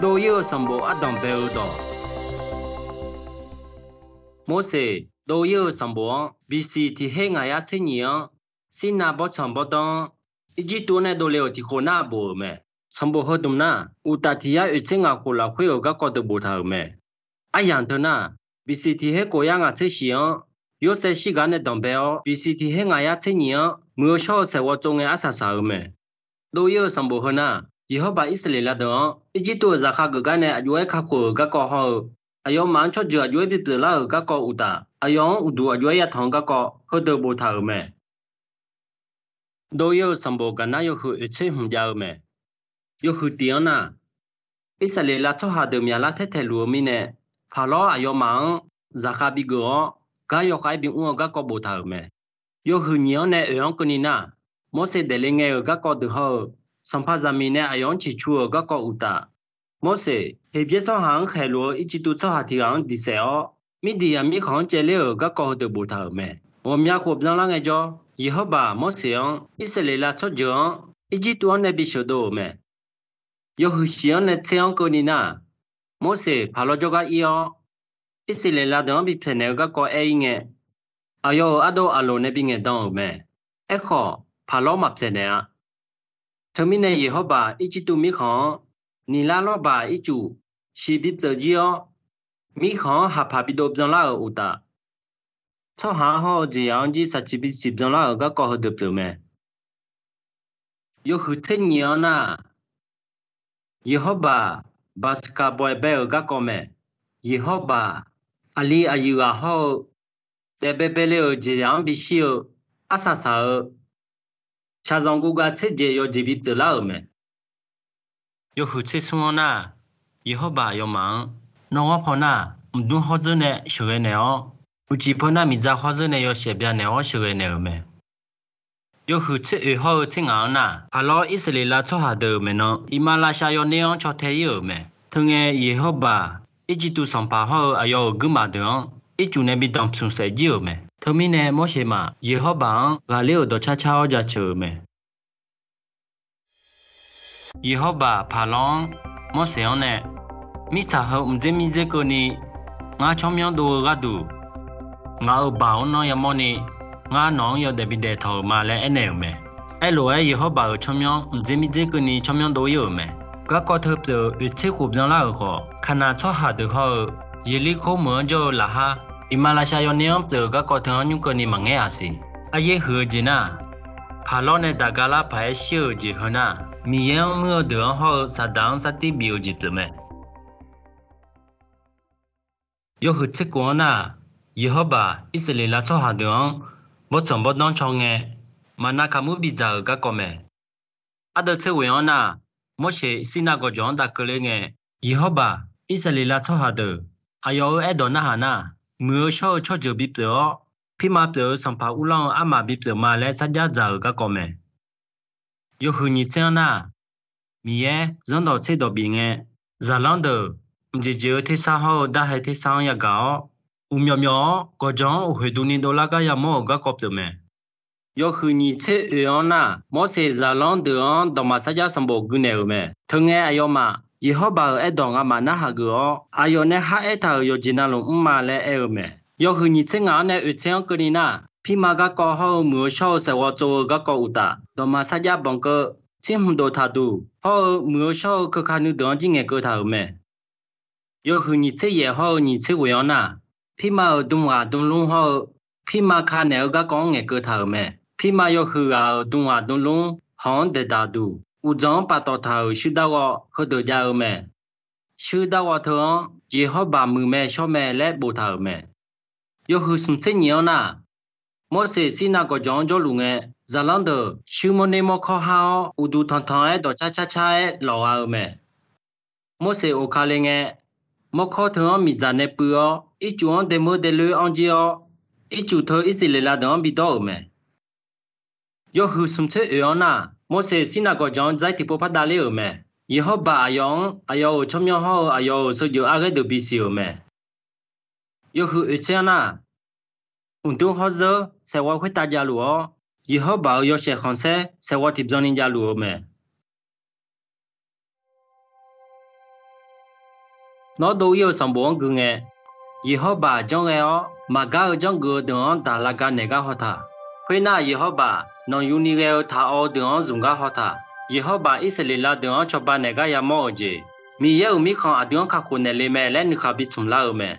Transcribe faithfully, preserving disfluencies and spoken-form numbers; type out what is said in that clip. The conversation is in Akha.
Dov-ir-eu sanqbof ardanq bae-eu dawq. Morseq dov-ir-eu sanqbof-anr, bisiq tiq her ngaq yar tser nyiq-anr, Sirnav bawrtsanq bawrdanr-anr, Irjirtuv-anr nae dovle-euq tiq khof nar bof-euq mae. Sanqbof heudmq nar, uqtaf tiq yar oeq tser ngaq khof lafkhoer-euq garkawv deuq boftaq-euq mae. Aryamq teu nar, bisiq tiq her kof yar ngaq tser shiq-anr, Yorsaev shirgaq nae danqbae-awr, bisiq tiq her ngaq yar tser nyiq-anr, muiq-eu shawr-eu saeqghawv tsov ngae arsaq saq-euq mae. Dov-ir-eu sanqbof heu nar, Yeqhawrbaq Irsaqleqlav deuq-anr Irjirtuv-euq zaqkhav geuf gar nae aqjox-aer kakhof-euq garkawv hawr-eu, aqyawfmaf-anr tsawrjeuq aqjox-aer bipyeuf lar-euq garkawv uqtaf, aqyawf-anr uqduq aqjox-aer yatanq-eu garkawv heudeuq boftaq-euq mae. Dov-ir-eu sanqbof gaqnar yawhuiq oeq tser hmq jav-eu mae. Yawhuiq tiq-anr nar, Irsaqleqlav tsawrhaq deuq myaqlar taertaeq luf-eu mirnae, Paqlawr aqyawfmaf-anr zaqkhav bigeuf-awr, gar yawkhav-aer bimr-eu garkawv boftaq-euq mae. Yawhuiq nyiq-anr nae oeq-anr keuvni nar, Morseq daefle ngae-euq garkawv deuq hawr-eu, sanqpaq zaqmiq nae aqyawf-anr ciqcu-euq garkawv uqtaf, Morseq Heqbyaer tsawrhaq-anr khaeqluf-eu Irjirtuv tsawrhaq tiq ghaq-anr diq saef-awr, Mirdiqyaq mirkhanq-anr caevler-euq garkawv heudeuq boftaq-euq mae. Ghawqmya khof byanlar ngaejawr, Yeqhawrbaq Morseq-anr Irsaqleqlav tsawrjeuq-anr Irjirtuv-anr nae bisheuq dov-euq mae. Yawhuiq shiq-anr nae tser-anr keuvni nar, Morseq Paqlawr jawrgar ir-awr, Irsaqleqlav deuq-anr bipyaeq naeq-eu garkawv aer-ir ngae, aqyawf-euq ardov Aqloq nae bingaeq dan-euq mae. Aerkhawf, Paqlawr maqpyaeq naeq-a. Teumirnae, Yeqhawrbaq Irjirtuv mirkhanq-anr, Niqlar lawrbaq ircuf siq bipyeuf jir-awr, mirkhanq-anr haqpaq bidov byanlar-euq uqtaf, tsawrhaq-anr hawr-eu jeqzaq-anr jir saqciq bisiq byanlar-euq garkawv heudeuq pyeuf mae. Yawhuiq tser nyiq-anr nar, Yeqhawrbaq Baqsaqkaq bawq-aeq bae-euq garkawv mae. Yeqhawrbaq aqli aqyuif ghaq hawr-eu daef baebae le-euq jeqzaq-anr bishir-eu, arsaq saq-eu, shaqzanq guvgav tser jeq yawjeq bipyeuf lar-euq mae. Yawhuiq tser smr-anr nar, Yeqhawrbaq aqyawfmaf-anr, nawr ghanr paw nar, mqdmr hawrzeur nae sheuqghae naeq-awr, uqcif paw nar miqdzaq hawrzeur nae yawshaef byanaeq-awr sheuqghae naeq-euq mae. Yawhuiq tser oeq hawr-eu tser ngaq-anr nar, Paqlawr Irsaqleqlav tsawrhaq deuq-euq maeqnan, iqmalavshav yawner-anr caw tae-ir-euq mae. Teu ngae, Yeqhawrbaq Irjirtuv sanqpaq hawr-eu aqyawf-euq guirmaf deuq-anr ircuf nae bi danqpymq saef jir-euq mae. Teumirnae, Morseq maf Yeqhawrbaq-anr ghaqler-euq dawqcar car-awr jaceuq-euq mae. Yeqhawrbaq Paqlawr-anr Morseq-anr nae, Mirtsaq heu mqdzer mirdzer keuvni ngar tsawrmyanr dov-eu gharduq, ngaq-euq baq-anr nanr yamawrni, ngar nawq-anr yawdaef bidaef tawq-euq ma laer aernaeq-euq mae. Aerlof-aer Yeqhawrbaq-euq tsawrmyanr mqdzer mirdzer keuvni tsawrmyanr dov-ir-euq mae. Garkawv teu pyeuf-eu oeq tser khof byanlar-euq khawf, Kaqnaq tsawrhaq deuq hawr-eu Yeqlirkor meuq-anr jawr-eu laqhar, iqmalavshav yawner-anr pyeuf-eu garkawv teu-anr nymr keuvni maqngaer-aq siq. Aryaer huiq-eu jeq nar, Paqlawr nae daqga lar paq-aer shir-euq jeq heu nar, Miqyaer-anr muir-eu deuq-anr hawr-eu Saqdaq-anr sartir bif-eu jeq pyeuf mae. Yawhuiq tser khof-anr nar, Yeqhawrbaq Irsaqleqlav tsawrhaq deuq-anr bawrtsanq bawrdanr caw ngae, maqnav kaqmur bidzaq-euq garkawv mae. Ardeuv tser ghoeq-anr nar, Morseq Sirnav gawqjawq-anr dav keuvler ngae, Yeqhawrbaq Irsaqleqlav tsawrhaq deuq aqyawf-euq aerdawq narhaq nar, muiq-eu shawr-eu tsawrjeuq bipyeuf-awr, pirma pyeuf-eu sanqpaq uvlanr-eu armaf bipyeuf ma laer sarjax dzaq-euq garkawv mae. Yawhuiq nyiq tser-anr nar, Miqyaer zanrdawq tserdawq bif ngae, zaqlanr deuq mqjeq jeq-eu tersar hawr-eu darhae tersar-anr yagaq-awr, uqmyawf myawf-awr gawqjawq-anr uqkhoeq duvni dovlar gar yamawr-euq garkawv pyeuf mae. Yawhuiq nyiq tser oeq-anr nar, Morseq zaqlanr deuq-anr dawqmaq sarjax sanqbof gui naeq-euq mae. Teu ngae aqyawfmaf, Yeqhawrbaq-euq aerdawq ngamaf narhaq geuf-awr, aqyawf nae khar aertaq-euq yawqjeq navluf mr ma laer aer-eu mae. Yawhuiq nyiq tser ngaq-anr nae oeq tser-anr keuvni nar, pirma garkawv hawr-eu muiq-eu shawr-eu saeqghawv tsov-eu garkawv uqtaf, dawqmaq sarjax banq keuv, tsir hmq dof taq duq hawr-eu muiq-eu shawr-eu keuka nuideuq-anr jir ngaeqkeuv taq-euq mae. Yawhuiq nyiq tser yaef hawr-eu nyiq tser ghoeq-anr nar, pirma-euq dmghaq dmlmr hawr-eu, pirma ka naeq-eu garkawv-anr ngaeqkeuv taq-euq mae. Pirma yawhuiq ghaq-euq dmghaq dmlmr hawq-anr daeqdaq duq, uqdzan-anr paftawf taq-euq shuir darghawv heudeuq jav-eu mae. Shuir darghawv teu-anr Yeqhawrbaq muiq mae shawr mae laer boftaq-euq mae. Yawhuiq smq tser nyiq-anr nar, Morseq Sirnav gawqjawq-anr jawrluf ngae, zaqlanr deuq shuir mawrner mawrkawr har-awr, uqduq tanqtanq-aer dawqcar car car-aer lawq gha-eu mae. Morseq oq ka le ngae, mawrkawr teu-anr miqdzaq nae puiv-awr, ircuf-anr daemeur daeloer anr jir-awr, ircuf teu Irsaqleqlav deuq-anr bidawr-euq mae. Yawhuiq smq tser oeq-anr nar, Morseq Sirnav gawqjawq-anr dzair tiqpov par davler-euq mae. Yeqhawrbaq aqyawf-anr aqyawf-euq tsawrmyanr hawr-eu aqyawf-euq seujeuq arghaer deuq bisiq-euq mae. Yawhuiq oeq tser-anr nar, mqdmr hawrzeur saeqghawv khoertav javluf-awr, Yeqhawrbaq-euq yawshaef khanqsaer saeqghawv tiqbyan ni javluf-eu mae. Nawr dov-ir-eu sanqbof-anr gui ngae, Yeqhawrbaq janr ghae-awr, maqgar-eu janrgeuf-eu deuq-anr daq lavga naeq gar haw taq. Khoernar, Yeqhawrbaq, nanqyuni ghae-eu taq-awr deuq-anr zmq gar haw taq. Yeqhawrbaq Irsaqleqlav deuq-anr cawba naeq gar yamawr-euq jeq, Miqyaer-euq mirkhanq aqdui-anr kakhof naeq le mae laer nuikhaq bi tsmq lar-eu mae.